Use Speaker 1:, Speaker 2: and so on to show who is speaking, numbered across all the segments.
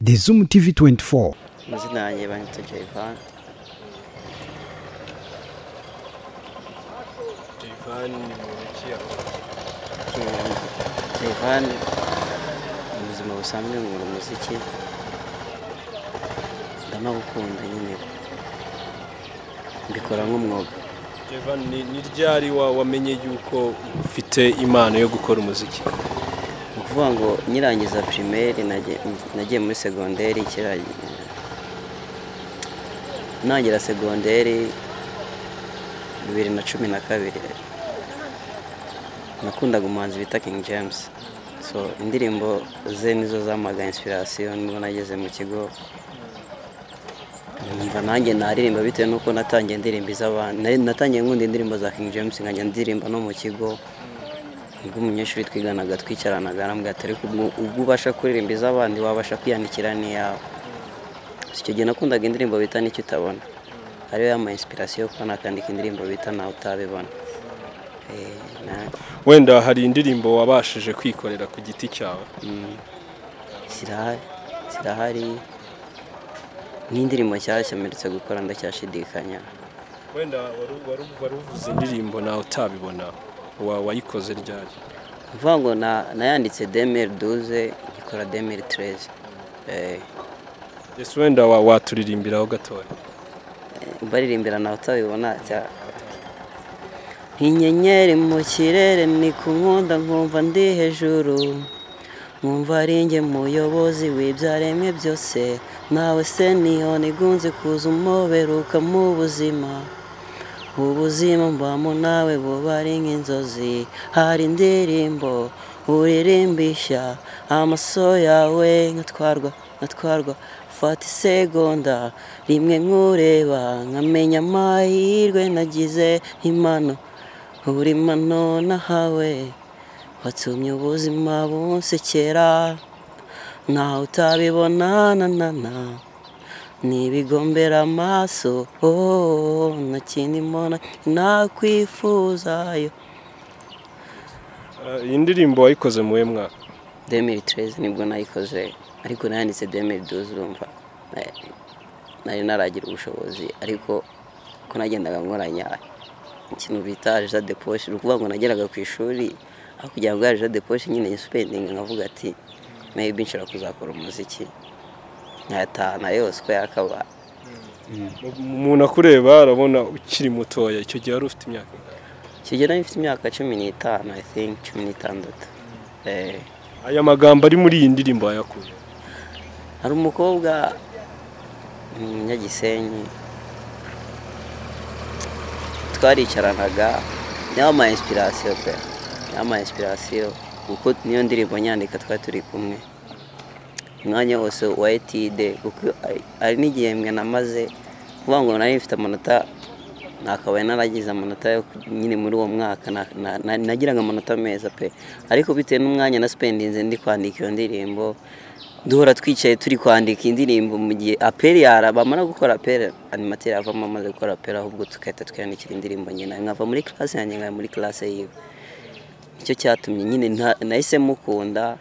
Speaker 1: The Zoom TV 24.
Speaker 2: Amazina yanjye banyita Jayvan.
Speaker 3: Jayvan ni muntu ki akora?
Speaker 2: Jayvan mu buzima busanzwe nkora umuziki, ndanawukunda nyine, mbikora nk'umwuga.
Speaker 3: Jayvan, ni ryari wamenye yuko ufite impano yo gukora umuziki?
Speaker 2: Ni ukuvuga ngo nyirangiza primaire nagiye muri segonderi, ntangira segonderi 2012 nakundaga umuhanzi bita King James. So indirimbo ze nizo zamaga inspiration, nibwo nageze mu kigo numva nanjye naririmba bitewe nuko natangiye indirimbo z'abandi. Natangiye nkunda indirimbo za King James nkajya ndirimba no mu kigo. Ubwo umunyeshuri twiganaga twicaranaga arambwira ati ariko ubwo ubasha kuririmba iz'abandi wabasha kwiyandikira n'iyawe. Icyo gihe nakundaga indirimbo bita Nicyo Utabona, ariyo yama inspiration yo kuba nakandika indirimbo bita Nawe Utabibona.
Speaker 3: Wenda hari indirimbo wabashije kwikorera ku giti cyawe?
Speaker 2: Zirahari, n'indirimbo nshyashya mperutse gukora ndacyashidikanya.
Speaker 3: Wenda wari uvuze indirimbo Nawe Utabibona, wayikoze ryari?
Speaker 2: Mvuga ngo nayanditse 2012 ngikora 2013.
Speaker 3: Ese wenda waturirimbiraho gatoya?
Speaker 2: Mbaririmbira Nawe Utabibona. Inyenyeri mu kirere ni kunkunda nkumva ndi hejuru, nkumva ari njye muyobozi w'ibyaremwe byose, nawe se niyo nigunze kuza umuberuka mu buzima, ubuzima mbamo nawe buba ari nk'inzozi. Hari indirimbo uririmbisha amaso yawe nkatwarwa nkatwarwa, fata isegonda rimwe nkureba nkamenya amahirwe nagize, impano buri mano nahawe watumye ubuzima bunsekera, nawe utabibona na na na nibigombera amaso, nta kindi mbona nakwifuzayo.
Speaker 3: Iyi ndirimbo wayikoze mu mwaka?
Speaker 2: 2013 nibwo nayikoze, ariko nayanditse 2012. Urumva nari naragira ubushobozi, ariko ko nagendaga nkoranya ikintu bita argent de poche, ni ukuvuga ngo nageraga ku ishuri aho kugira ngo argent de poche nyine nsuspendinga nkavuga ati maybe nshobora kuzakora umuziki nkayatahana yose uko yakaba.
Speaker 3: Umuntu akureba arabona ukiri mutoya, icyo gihe wari ufite imyaka ingahe?
Speaker 2: Icyo gihe nari mfite imyaka 15, I think 16.
Speaker 3: Aya magambo ari muri iyi ndirimbo wayakuye?
Speaker 2: Hari umukobwa Umunyagisenyi twaricaranaga, niyo ama inspiration pe, ama inspiration kuko niyo ndirimbo nyandika twari turi kumwe umwanya wose wa etide, kuko ari n'igihembwe namaze kuvuga ngo nari mfite amanota, nakabaye naragize amanota yo nyine muri uwo mwaka nagiraga amanota meza pe, ariko bitewe n'umwanya na spendinze ndi kwandika iyo ndirimbo, duhora twicaye turi kwandika indirimbo mu gihe aperi yara bamara gukora aperi animateur avamo amaze gukora aperi, ahubwo tukahita twiyandikira indirimbo nyine nkava muri classe yanjye nkajya muri classe yiwe. Nicyo cyatumye nyine nahise mukunda,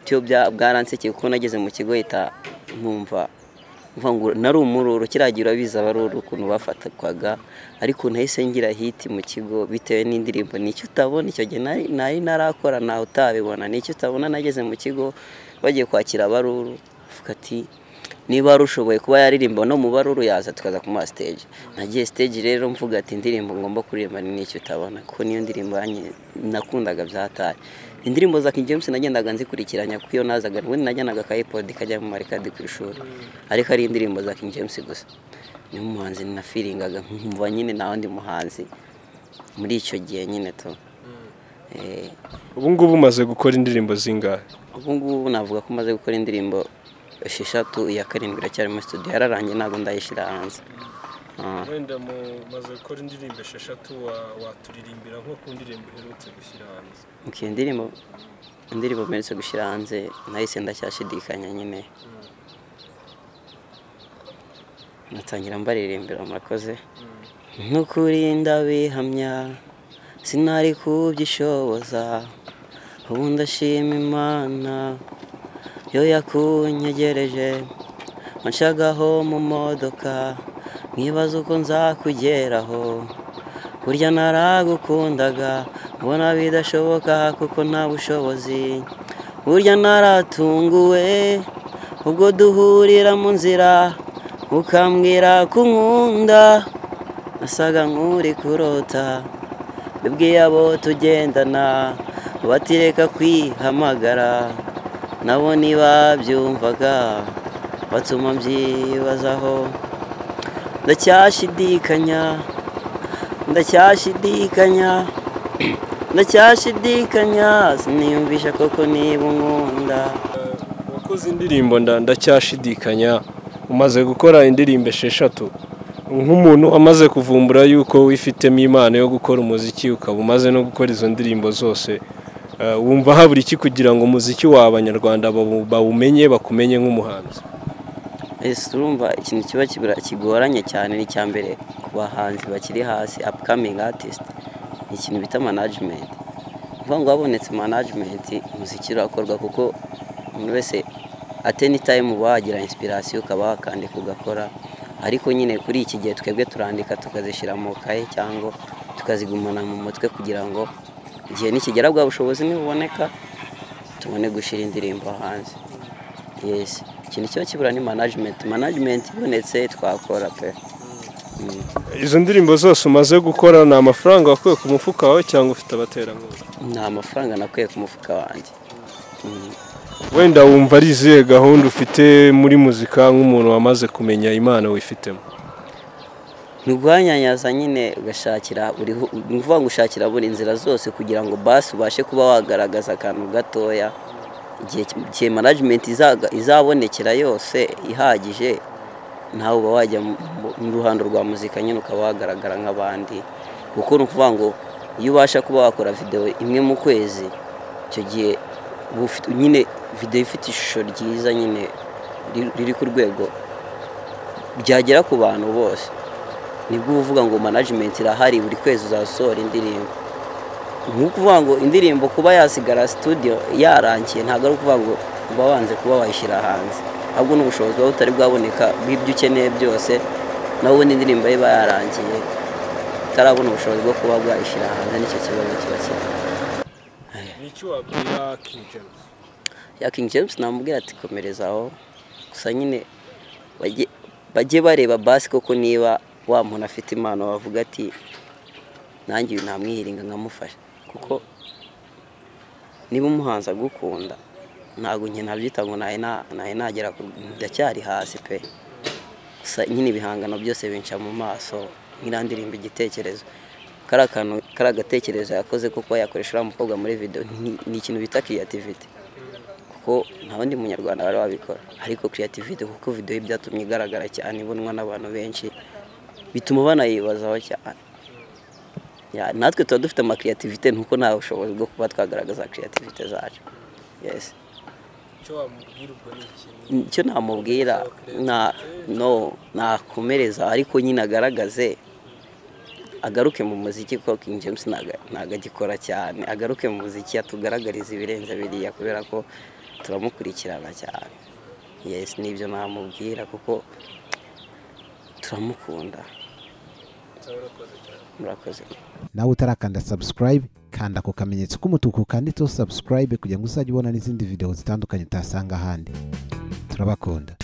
Speaker 2: cyo bwaransekeye kuko nageze mu kigo hita nkumva ngo nari umururu, kiragira urabizi abaruru ukuntu bafatwaga, ariko nahise ngira hit mu kigo bitewe n'indirimbo Nicyo Utabona. Icyo gihe nari narakora Nawe Utabibona, Nicyo Utabona. Nageze mu kigo bagiye kwakira abaruru, avuga ati niba arushoboye kuba yaririmba no mu baruru yaza tukaza kumuha stage. Nagiye stage rero mvuga ati indirimbo ngomba kuririmba ni Nicyo Utabona, kuko niyo ndirimbo nakundaga byatari. Indirimbo za King James nagendaga nzikurikiranya kuko iyo nazaga ubundi najyanaga ka iPod kajya mu marikadi ku ishuri, ariko ari indirimbo za King James gusa. Niyo muhanzi na feelingaga nkumva nyine nta wundi muhanzi muri icyo gihe nyine to.
Speaker 3: Ubu ngubu umaze gukora indirimbo zingahe?
Speaker 2: Ubu ngubu navuga ko maze gukora indirimbo 6, iya 7 iracyari muri studio yararangiye ntabwo ndayishyira hanze.
Speaker 3: Wenda mumaze gukora indirimbo 6, waturirimbira nko ku ndirimbo uherutse gushyira hanze?
Speaker 2: Okay, indirimbo mperutse gushyira hanze nahise ndacyashidikanya nyine, natangira mbaririmbira murakoze. Nukuri ndabihamya sinari kubyishoboza, Ubu ndashima Imana yo yakunyegereje, wanshagaho mu modoka nkibaza uko nzakugeraho. Burya naragukundaga mbona bidashoboka kuko nta bushobozi. Burya naratunguwe ubwo duhurira mu nzira, ukambwira ko unkunda, nasaga nk'uri kurota. Bibwiye abo tugendana batireka kwihamagara, nabo ntibabyumvaga batuma mbyibazaho. Ndacyashidikanya, ndacyashidikanya, ndacyashidikanya, siniyumvisha koko niba unkunda.
Speaker 3: Wakoze indirimbo ndacyashidikanya, umaze gukora indirimbo 6. Nk'umuntu amaze kuvumbura yuko wifitemo impano yo gukora umuziki, ukaba umaze no gukora izo ndirimbo zose, wumva habura iki kugira ngo umuziki w'Abanyarwanda bawumenye, bakumenye nk'umuhanzi?
Speaker 2: Ese urumva ikintu kiba kigoranye cyane ni icya mbere ku bahanzi bakiri hasi, upcoming artist, ni ikintu bita management. Kuvuga ngo habonetse management, umuziki urakorwa, kuko umuntu wese at any time uba wagira inspiration ukaba wakandika ugakora. Ariko nyine kuri iki gihe twebwe turandika tukazishyira mu kaye cyangwa tukazigumana mu mutwe, kugira ngo igihe nikigera bwa bushobozi nibuboneka tubone gushyira indirimbo hanze. Yes, ikintu kiba kibura ni management. Management ibonetse twakora pe.
Speaker 3: Izo ndirimbo zose umaze gukora ni amafaranga wakuye ku mufuka wawe cyangwa ufite abaterankunga?
Speaker 2: Ni amafaranga nakuye ku mufuka wanjye.
Speaker 3: Wenda wumva ari izihe gahunda ufite muri muzika nk'umuntu wamaze kumenya impano wifitemo?
Speaker 2: Ni uguhanyanyaza nyine, ugashakira buri, ni ukuvuga ngo ushakira buri nzira zose kugira ngo basi ubashe kuba wagaragaza akantu gatoya. Igihe management izabonekera yose ihagije, nawe uba wajya mu ruhando rwa muzika nyine ukaba wagaragara nk'abandi. Kuko ni ukuvuga ngo iyo ubasha kuba wakora video imwe mu kwezi, icyo gihe nyine video ifite ishusho ryiza nyine riri ku rwego byagera ku bantu bose, nibwo uvuga ngo management irahari, buri kwezi uzasohora indirimbo. Ni ukuvuga ngo indirimbo kuba yasigara studio yarangiye, ntabwo ari ukuvuga ngo uba wanze kuba wayishyira hanze, ahubwo n'ubushobozi buba butari bwaboneka bw'ibyo ukeneye byose, nawe ubundi indirimbo iba yarangiye utarabona ubushobozi bwo kuba bwayishyira hanze, nicyo kibazo kiba kiri.
Speaker 3: Nicyo wabwira King James?
Speaker 2: Ya King James namubwira ati komereza aho, gusa nyine bajye bareba basi koko niba wa muntu afite impano, bavuga ati nanjye uyu namwihiringa nkamufasha. Kuko niba umuhanzi agukunda, ntabwo njye nabyita ngo nahe nagera, ndacyari hasi pe. Gusa nyine ibihangano byose binca mu maso, nk'irandirimba igitekerezo, kari akantu, kari agatekerezo yakoze kuko yakoresha uriya mukobwa muri video, ni ikintu bita creativity, kuko nta wundi munyarwanda wari wabikora. Ariko creativity, kuko video ye byatumye igaragara cyane, ibonwa n'abantu benshi, bituma banayibazaho cyane. Natwe tuba dufite ama creativity, nuko nta bushobozi bwo kuba twagaragaza creativity zacu. Yes.
Speaker 3: Icyo wamubwira ubwo ni iki?
Speaker 2: Icyo namubwira no nakomereza, ariko nyine agaragaze, agaruke mu muziki, kuko King James ntago agikora cyane, agaruke mu muziki atugaragarize ibirenze biriya, kubera ko turamukurikirana cyane. Yes, nibyo namubwira kuko turamukunda. Murakoze.
Speaker 1: Nawe utarakanda subscribe, kanda ako kamenyetso k'umutuku kanditseho subscribe kugira ngo uzajye ubona n'izindi video zitandukanye utasanga ahandi. Turabakunda.